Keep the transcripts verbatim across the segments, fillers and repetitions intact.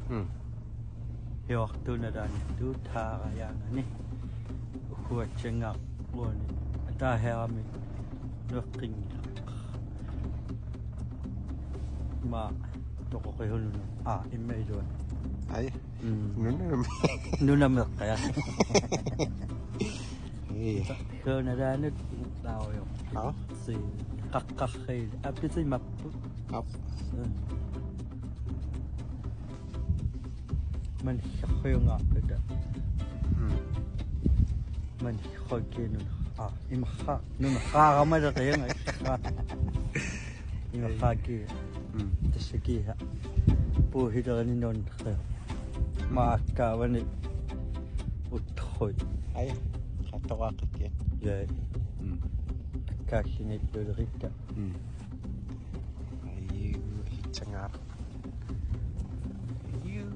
Mm. Hiortuuna taanna tuut haarajaangani. Uhuatsanga uani. Ataaheerami nueqqinngilaq. Ma toqoqihununa. Aa, imma iluani. Ai. Mm. Nunami. Nunameqqaja. Ei. Hiortuuna taanna taarujoq. Aa. Si qaqqarriil. Appisi mappu. Ap. Mm. Manniarfiungaarpata. Mm. Manniarfiunga. Aa, imarra. Nunarraarama taqianga. Imarraaki. Mm. Tassakiha. Puuhilerininni nunarra. Maakkaavani utrui. Ai. Qattoqaqqikki. Ja. Mm. Kaassinit luleritta. Mm. Ai, itsangaap. Juu.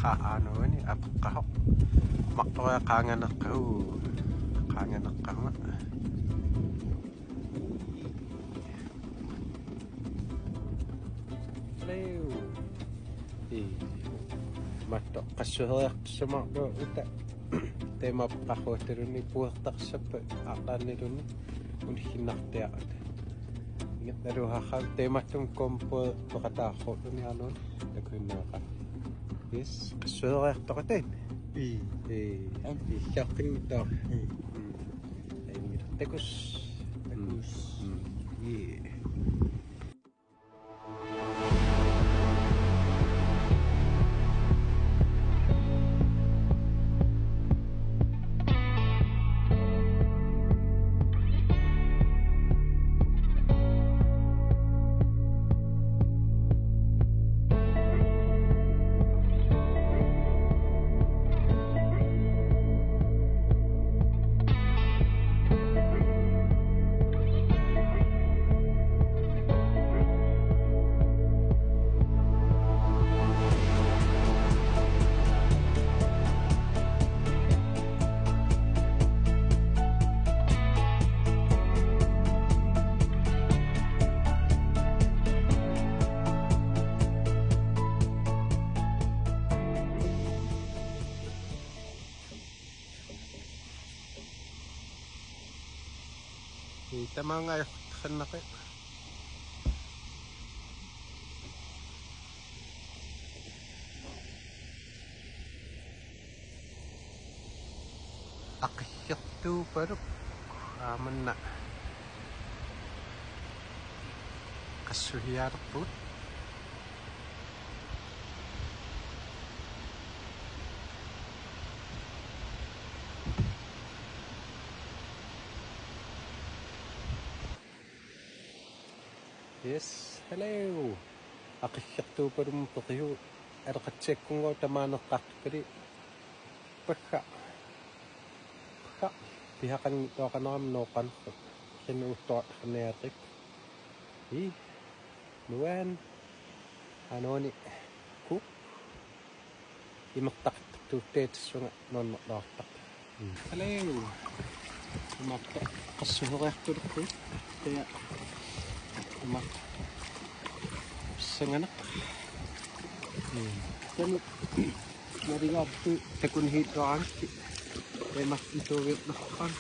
Qa anuani apeqqasoq. Maqtoria qaanganeqqagu. Qaanganeqqagu. Hello. Ii. Matto qassuheriartussaammat uta. Taama qahuattaruni puertarsappa aqaanniluni uniginnartiarata. Ingerlaluaqqat taamatut kompo peqataaqqulluni anuun takuinnaqa. Yes, qassuheriartoqatit. Ii. Ii. An- Ii, siaqqinngitsoq. Ii. Mm. Takuss. Takuss. Mm. Ii. Ii, tamaanga ajortaqarnaqi. Aqissertuupaluk aamanna qassuhiaalerpugut. Yes, hello. Aqissertuupalummi peqivugut aleqatsiakkunngooq tamaaneqqaartukkali. Pagga. Pagga. Pisaqanngitsoqarnerami nooqqanerput. Kisianni uuttoqarnialerikku. Ii. Nuan. Anuani. Ku. Imertaqartartuuttaat tassunga nuannerluartartut. Mm. Hello. Imaappoq qassuheriartulerpugut. Taava imaappoq pissanganaq. Mm. Taanna naligaarput takunihiittoqaraangakkit. Taava imaappoq tuuviornarpaan.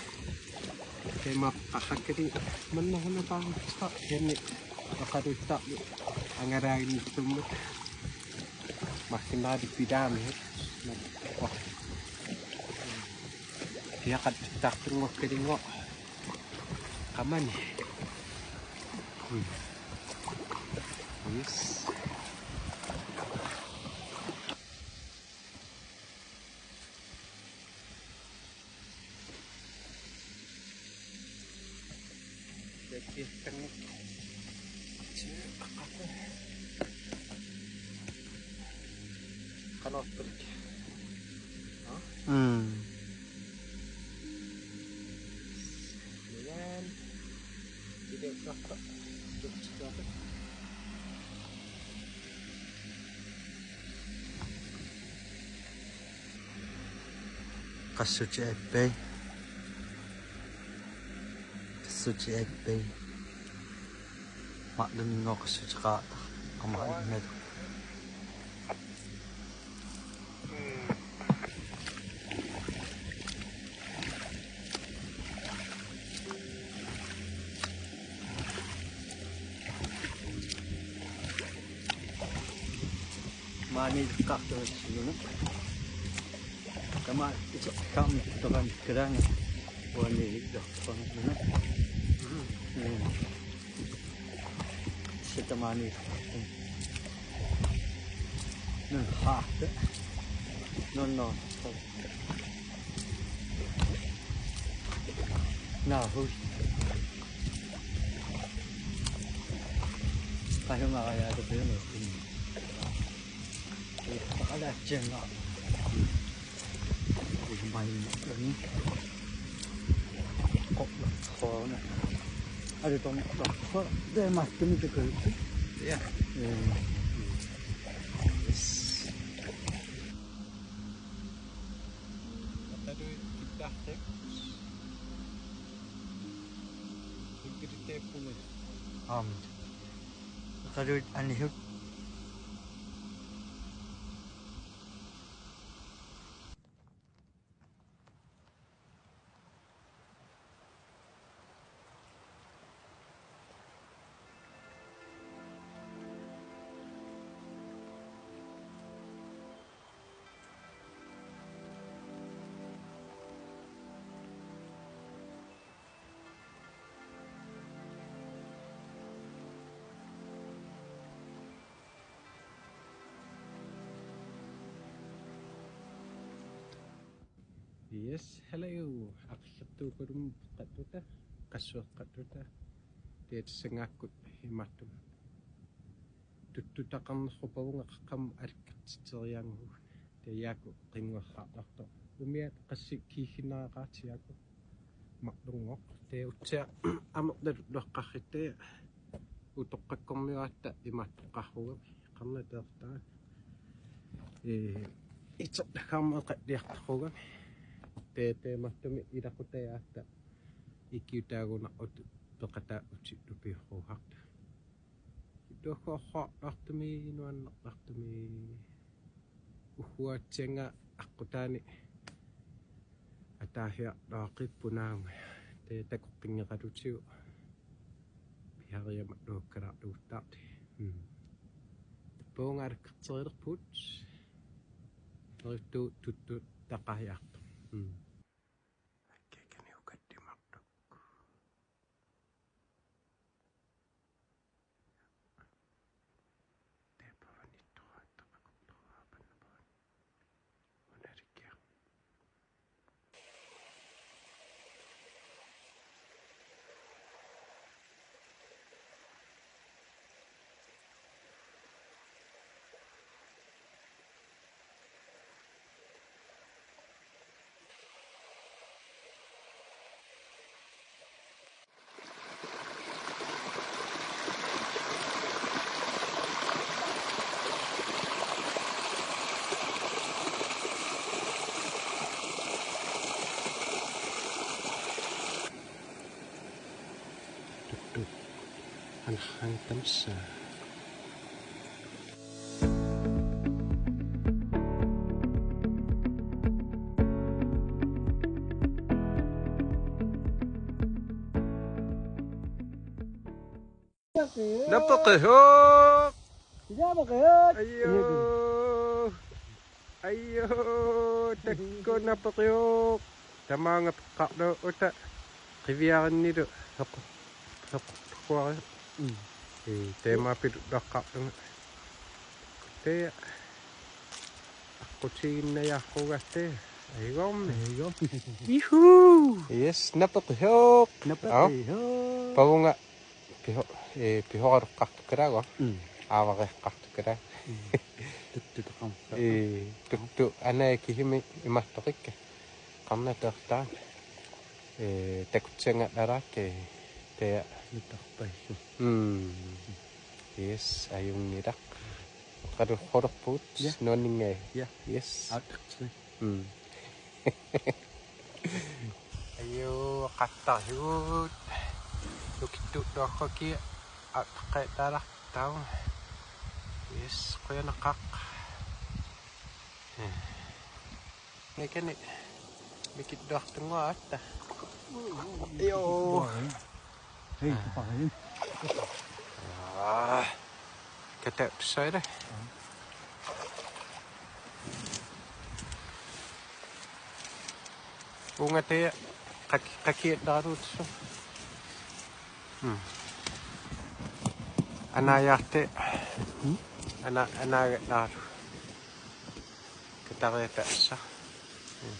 Taava imaappoq qaqqakkali manna hunataarutsa. Kisianni oqaluuttarlu angalaaginnittummat. Markkinarali pilaami. Piaqattartunngukkalinngooq. Qamani. Mm. Yes. Mm. Qassutit aappai. Suti aippai. Marlunngooq suteqaaq aamma innalu. Maani ileqqaartuussinnut. Tamaani iseqqaarnikkut toqannikkalaannga. Uani ileqqaarnikkut. Mm. Tassa tamaani ileqqaartuussinnut. Nun haakka. Nun nun. Naa, hus. Qajunga ajaata piumaarput. Ippaqalaatsiannga. Imainnaani. Qoqqorluartoq. Alutornartoq. Taamaattumik tukui. Ja. Ee. Yes. Aqaluit kittartip. Hyggeligt det er. Aamma. Aqaluit anihut. Yes, hello. Aqaguakkulumik peqqalluta, qassueqqalluta. Taava tassanngakkut imaattumik tuttutaqarnerpavunga qaqqamut alikkartitseriaanngugut. Taava Jaaku qinnguaqqaartartoq. Umiat qassit kiiginnaraqaat Jaaku. Marlunngooq. Taava utsiaq amerlalluaqqarritta utoqqakkormiuatta imaattoqarugami. Qarnateertaa. Ee, itertagarma eqalliartarugami. Taava taamaattumik ilaquttat aatsaat ikiutaagunartut peqataat utillu piujuartut. Tuaqqaartartumi nuannertartumi. Uhuatsianga aqqutaani ataahiartoqarpunga. Taava takoqqinngeqalutigu. Piariama luukkalaartuuttaarti. Mm. Puunga alikkarterilerput. Tuttut tuttutaqariartoq. Mm. Akkakaniukattimartuk. Tuttut. Anahang tamsa. Napeqihooq. Napeqihooq. Ayoo. Ayoo, takku napeqihooq. Tamaanga peqqarluta qiviarinnilu hequ-, hequ-, heqquari. Mm. Ee, taamaappiluaqqarlunga. Taava aqqutigiinnajaarrugatta. Aigormi. Aigormi. Juhu. Yes, napeqihooq. Napeqihooq. Aa. Pavunga piho-, ee, pihoraluqqartukkalaagu. Mm. Aavariaqqartukkalaagu. Mm. Tuttutaqarmat. Ee, tuttut anaana kihimi imaattoqikka. Qarnateertaa. Ee, takutsanga laraat, ee, taava. Nutarpassu. Mm. Yes, ajunngilaq. Oqaluulerpugut. Ja. Nuanninngai. Ja. Yes. Aataqsi. Mm. Ayoo, qattarigut. Nukittuulluni aqqakiaq aqqaataalaartarami. Yes, qujanaqaaq. Nikani mikittuartunngua atta. Joo. Hei, pahin. Ah. Kataapsaale. Uunga taja qak-, qakiattaarutsu. Hmm. Anaajaarti. Hmm? Ana-, anaagattaaru. Katariataassa. Hmm.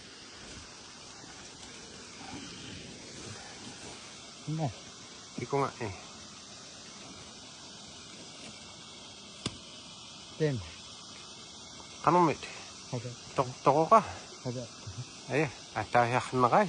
Naa. Ikunga, eh. Tem. Qanormita? Haka. Tor-, toroqa? Haka. Aja, ataajarnerai.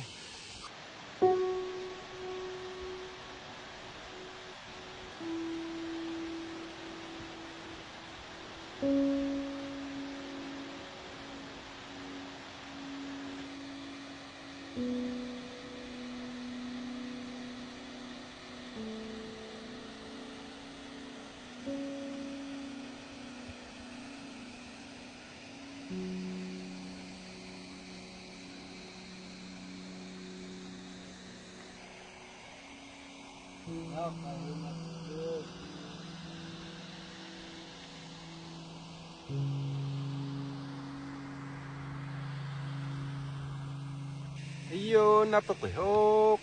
Ayuu, napeqihooq.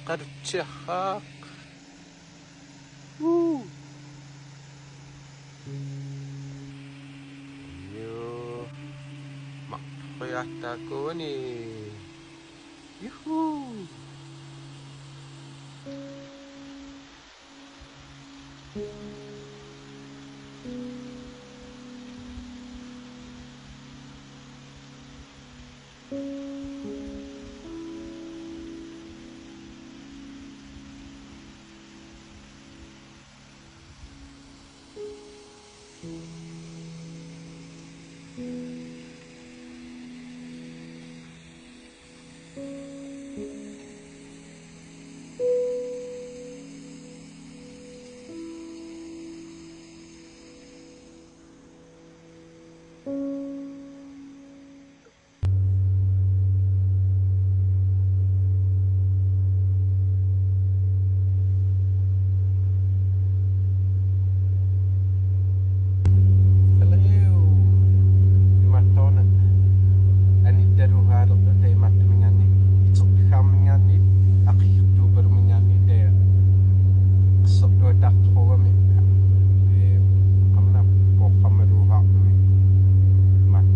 Qarutsiarraaq. Woo. Ayuu. Maqqujattaakuni. Juhuu. Hello. Imaattoq una. Anittaluarluta imaattuminngaanniit, itertugaarminngaanniit, aqiitsuupaluminngaanniit, taja qersortuattaartorugami. Ee, qamna poorramaluugaarluni. Imaat.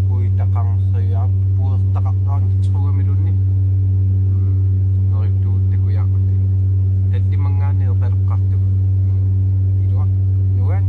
Puitaqarsiaap puertaqartuarnitsuugamiluunniit. Neriuttugut takujaarput. Tallimanngaanniit eqaleqqaartugut. Ilua. Nuan.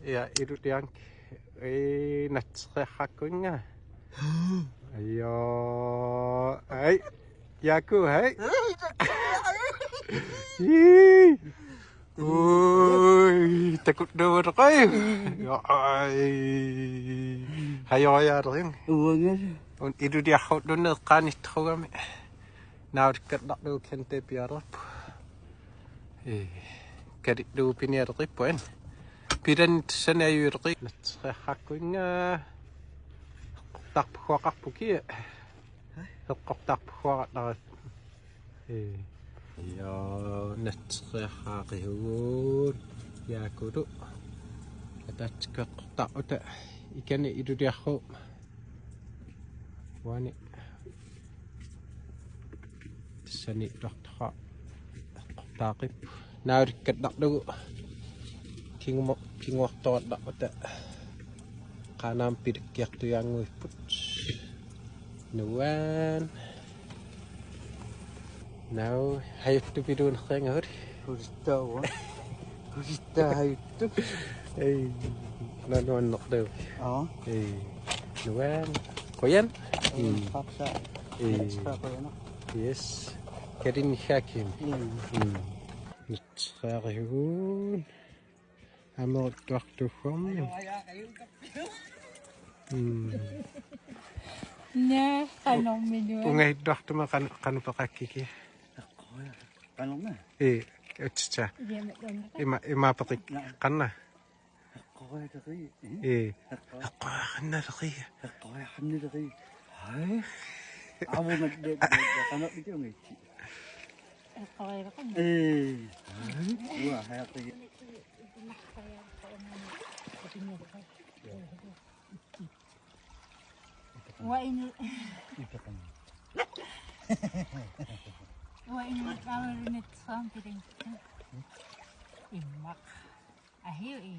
Ja, iluliank. Ee, natseriarrakkunnga. Ajo. Ai. Jaku, hej. Ii. Ui, takuttuuvoq qai. Ja, ai. Hajorajaarluni. Uangalu. Una iluliarruulluni eqqaanittorugami. Nautikkallarlugu kente pialerpu. Ee, kalillugu pinialeqippoq. Pilanni tassani ajuuleqi. Natserriarraakkuinnga. Eqqortarpugaqarpugut. Eqqortarpugaqarnera. Ee. Joo, natserriarraaqisugut. Jaakulu. Ataatsikkut eqqortarput. Ikani iluliarlugu. Uani. Tassani iluartoqaaq eqqortaaqqippoq. Naalikkannarlugu. Kingumo-, kinguartoqannarluta. Qaanaamik pilakkiartujaannguipput. Nuan. Nau, hajuttupiluunniarniarlugu. Kulittaava. Kulittaa hajuttup. Ei, naluannerlugu. Aa. Ei, nuan. Qujan. Mm. Qapsa. Ei. Qapsa qujanaq. Yes. Kalinnikkaakkit. Mm. Mm. Natserriarraakkugut. Ameruttuartuugami. Mm. Naa, qanormilluunniit. Ungajuttuartuma qan-, qanoq peqakkikki? Qanormi? Ee, utsitsa. Ima, ima peqik-, qanoq? Eqqoriarlugu. Ee. Eqqoriarlugu. Eqqoriarlugu. Hai. Aamma qanoq itiungitsi. Eqqoriarlugu. Ee. Hai. Uanga hajatigi. Uanga inu. Uanga inu tamarunit sampiring. Immaq. Ahiu i.